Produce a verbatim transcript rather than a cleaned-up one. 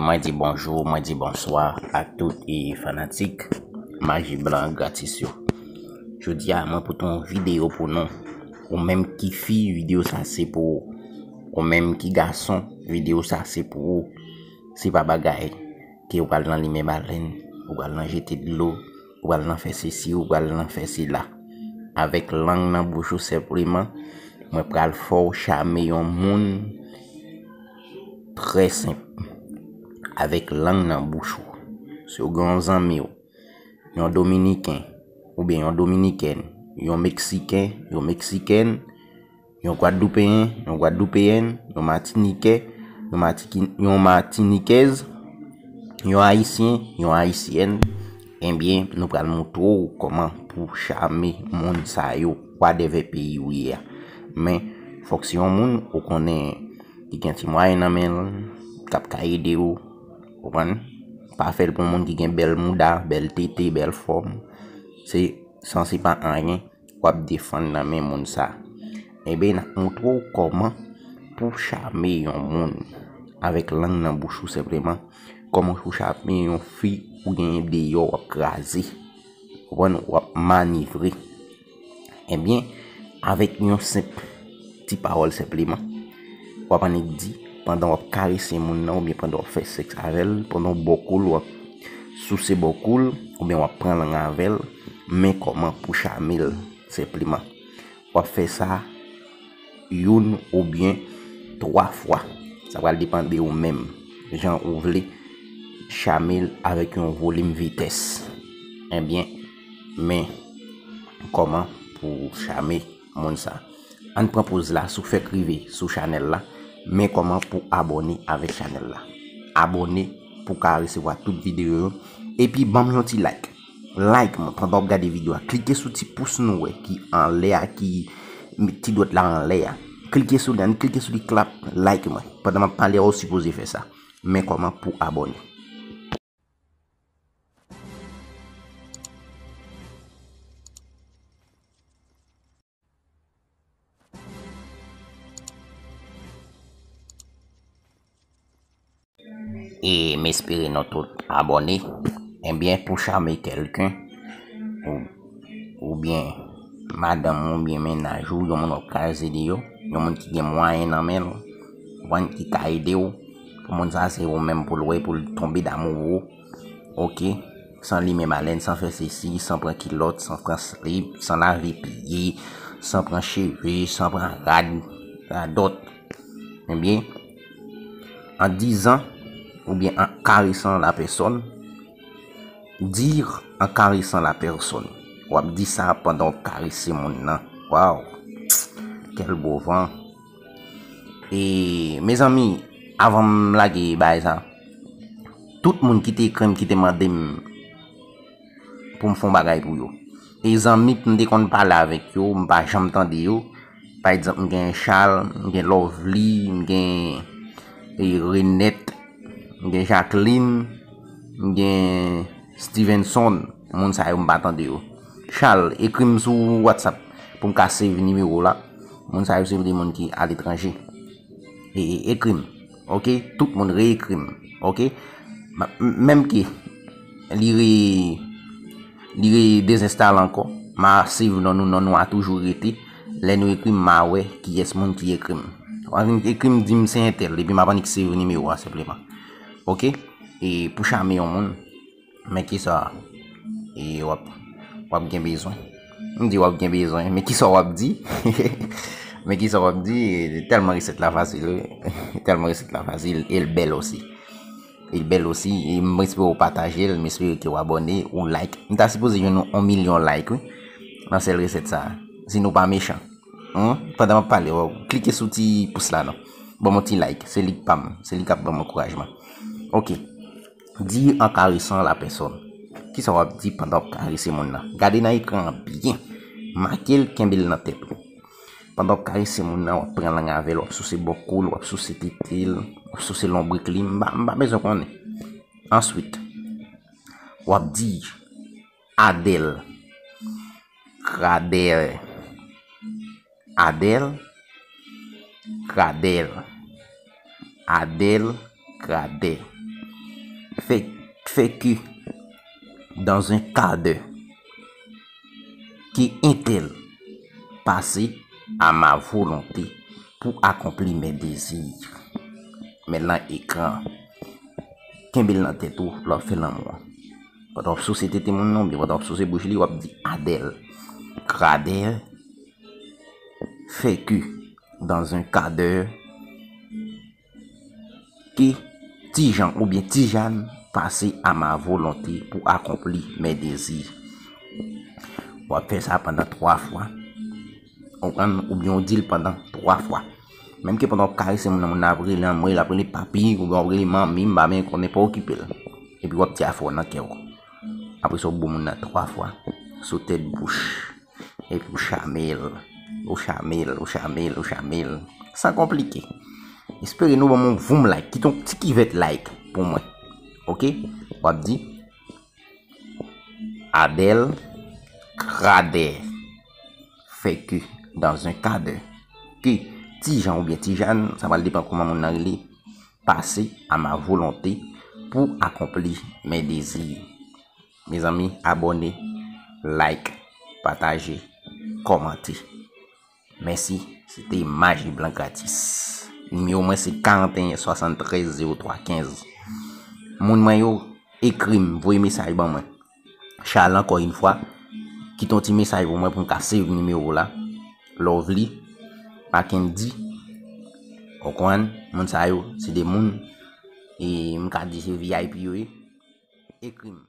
Mwen di bonjou, mwen di bonswa a tout e fanatik Maji Blan Gratis yo. Jodi a, mwen pote yon videyo pou nou. Ou menm ki fi, videyo sa se pou ou. Ou menm ki gason, videyo sa se pou ou. Se pa bagay ke ou pral nan limen balèn, ou pral nan jete dlo, ou pral nan fè sesi, ou pral nan fè sela. Avèk lang nan bouch ou senpleman, mwen pral fè w chame yon moun trè senp. Avèk lang nan bouch ou. Si w gen yon zanmi w, yon Dominiken, oubyen yon Dominikèn, yon Meksiken, yon Meksikèn, yon Gwadloupeyen, yon Gwadloupeyèn, yon Matinikè, yon Matiki-, yon Matinikèz, yon Ayisyen, yon Ayisyèn, ebyen, nou pral montre w kòman pou chame moun sa yo, whatever peyi ou ye a. Men, fòk se yon moun ou konnen ki gen ti mwayen nan men l, k ap ka ede w, konprann? Pa fè l pou yon moun ki gen bèl mouda, bèl tete, bèl fòm. Se, san se pa anyen, w ap defann nan men moun sa. Ebyen, n ap montre w kòman pou chame yon moun avèk lang nan bouch ou senpleman. Kòman pou chame yon fi ou genyen deyò w ap kraze. Konprann? W ap manevre. Ebyen, avèk yon senp ti pawòl senpleman, w ap annik di, pandan w ap karese moun nan, oubyen pandan w ap fè sèks avè l, pandan w bò kou l, w ap souse bò kou l, oubyen w ap pran lang avè l, men kòman pou chame l, senpleman. W ap fè sa youn oubyen twa fwa. Sa pral depann de ou menm, jan ou vle chame l avèk yon volim vitès. Ebyen, men kòman pou chame moun sa. Ann pran poz la, si w fèk rive sou chanèl la, men kòman pou abòne avèk chanèl la. Abòne pou w ka resevwa tout videyo yo. Epi ban m yon ti like. Like mwen pandan w ap gade videyo a. Klike sou ti pous nou wè ki anlè a, ki ti dwèt la anlè a. Klike sou li, ann klike sou li, klap, like mwen. Pandan m ap pale a, ou sipoze fè sa. Men kòman pou abòne. E m espere nou tout abòne. Ebyen, pou chame kèlken, ou, oubyen madanm ou, oubyen mennaj ou, yon moun w ap kraze li yo, yon moun ki gen mwayen nan men l, konprann, ki ka ede w, pou moun sa se ou menm pou l wè, pou l tonbe damou ou. Oke? San limen balèn, san fè sesi, san pran kilòt, san pran slip, san lave pye, san pran cheve, san pran rad, radòt. Ebyen, en disant oubyen en caressant la personne, dire en caressant la personne. W ap di sa pandan w ap karese moun nan. Waw! Quel beau vent! E, mezanmi, avan m lage bagay sa, tout moun ki te ekri m, ki te mande m pou m fè yon bagay pou yo. E zanmi m te konn pale avèk yo, m pa janm tande yo. Pa egzanp, m gen Charles, m gen Lovely, m gen, e, Renette, m gen Jacqueline, m gen Stevenson. Moun sa yo m pa tande yo. Charles, ekri m sou WhatsApp pou m ka save nimewo w la. Moun sa yo se de moun ki aletranje. E, e, ekri m. Oke? Tout moun reekri m. Oke? M, m, menm ke li re, li re dezenstale ankò, m a save non nou, non nou a toujou rete. Lè nou ekri m, m a wè kiyès moun ki ekri m. W a vin ekri m, di m se entèl, epi m ap annik save nimewo a senpleman. Oke? E pou chame yon moun, men kisa, e w ap, w ap gen bezwen. M di w ap gen bezwen, men kisa w ap di? Men kisa w ap di? E tèlman resèt la fasil, wi. Tèlman resèt la fasil, e l bèl osi. E l bèl osi, e m espere w pataje l, m espere ke w abòne, ou like. M ta sipoze jwenn yon milyon like, wi, nan sèl resèt sa a. Si nou pa mechan. Humm, pandan m ap pale, w klike sou ti pous la non. Ban m yon ti like, se li k pa m, se li k ap ban m ankourajman. Oke. Dire en caressant la personne. Kisa w ap di pandan w ap karese moun nan? Gade nan ekran an byen. Make l, kenbe l nan tèt ou. Pandan w ap karese moun nan, w ap pran lang avè l, w ap souse bò kou l, w ap souse tete l, w ap souse lonbrik li, m pa, m pa bezwen konnen. Answit, w ap di, Adèl, kradè, Adèl, kradè, Adèl, kradè. Fè, fè ke dans un quart d'heure, ke entèl pase à ma volonté pour accomplir mes désirs. Met l nan ekran. Kenbe l nan tèt ou lè w ap fè lanmou an. Pandan w ap souse tete moun nan, oubyen pandan w ap souse bouch li, w ap di Adèl, Kradè, fè ke dans un quart d'heure, ke Tijan oubyen Tijàn pase à ma volonté pour accomplir mes désirs. W ap fè sa pandan twa fwa. Ou konprann? Oubyen w di l pandan twa fwa. Menm ke pandan w ap karese moun nan, moun nan ap rele anmwey, l ap rele papi, oubyen w ap rele manmi, m pa menm konnen, pa okipe l. Epi w ap di afè w nan kè w. Apre sa, w bo moun nan twa fwa sou tèt bouch. Epi w chame l. Ou chame l, ou chame l, ou chame l. San konplike. Espere nou ban m yon voum like. Kite yon ti kivèt like pou mwen. Oke? W ap di, Adèl, Kradè, fè ke dans un quart d'heure, ke Tijan oubyen Tijàn, sa pral depann kòman moun nan rele, pase à ma volonté pour accomplir mes désirs. Mezanmi, abòne, like, pataje, kòmante. Mèsi, se te Maji Blan Gratis. Nimewo mwen se karanteyen swasanntrèz zewo twa kenz. Moun mwen yo, ekri m, voye mesaj ban mwen. Charles, ankò yon fwa, kite yon ti mesaj pou mwen pou m ka save nimewo w la. Lovely, Mackendy, w konprann, moun sa yo, se de moun, e m ka di se V I P yo ye. Ekri m.